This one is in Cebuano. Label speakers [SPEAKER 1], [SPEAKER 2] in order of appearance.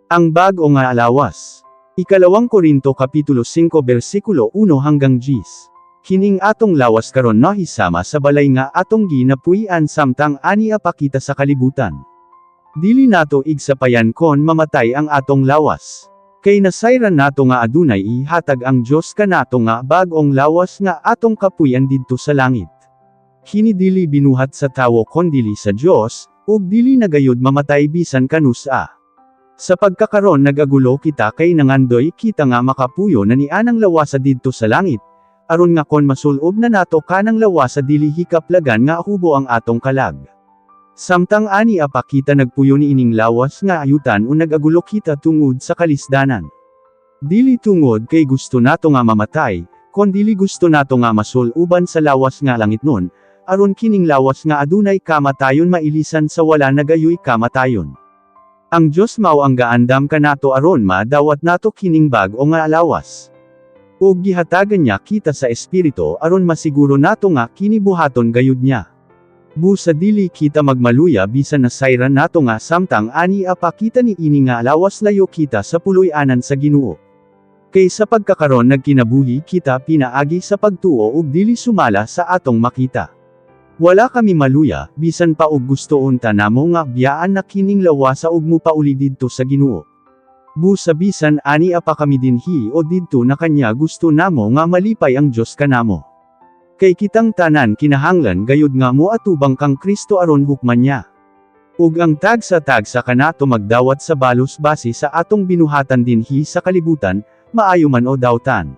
[SPEAKER 1] Ang bag-o nga lawas. Ikalawang Korinto kapitulo 5 bersikulo 1 hanggang 10. Kining atong lawas karon nahisama sa balay nga atong ginapuy-an samtang ania pa kita sa kalibutan. Dili nato igsapayan kon mamatay ang atong lawas. Kay nasayran nato nga adunay ihatag ang Dios kanato nga bag-ong lawas nga atong kapuy-an didto sa langit. Kini dili binuhat sa tawo kondili sa Dios, ug dili na gayud mamatay bisan kanus-a. Sa pagkakaron nagagulo kita kay nangandoy kita nga makapuyo na ni anang lawasa didto sa langit, aron nga kon masulob na nato kanang lawasa dili hikaplagan nga hubo ang atong kalag. Samtang ani apa kita nagpuyo ni ining lawas nga ayutan o nagagulo kita tungod sa kalisdanan. Dili tungod kay gusto nato nga mamatay, kon dili gusto nato nga masuluban sa lawas nga langitnon, aron kining lawas nga adunay kamatayon mailisan sa wala nagayoy kamatayon. Ang Dios mao ang gaandam kanato aron madawat nato kining bag-o nga lawas. Ug gihatagan niya kita sa Espiritu aron masiguro nato nga kini buhaton gayud niya. Busa dili kita magmaluya bisan nasayran nato nga samtang ani apa kita ni ini nga lawas layo kita sa puloy-anan sa Ginoo. Kay sa pagkakaron nagkinabuhi kita pinaagi sa pagtuo ug dili sumala sa atong makita. Wala kami maluya, bisan pa og gusto unta namo nga biyaan na kining lawasa ug mupauli didto sa Ginoo. Busa bisan ani apa kami dinhi o didto na kanya, gusto namo nga malipay ang Dios kanamo. Kay kitang tanan kinahanglan gayud nga moatubang kang Kristo aron hukman niya. Ug ang tagsa-tagsa kanato magdawat sa balos base sa atong binuhatan dinhi sa kalibutan, maayo man o dautan.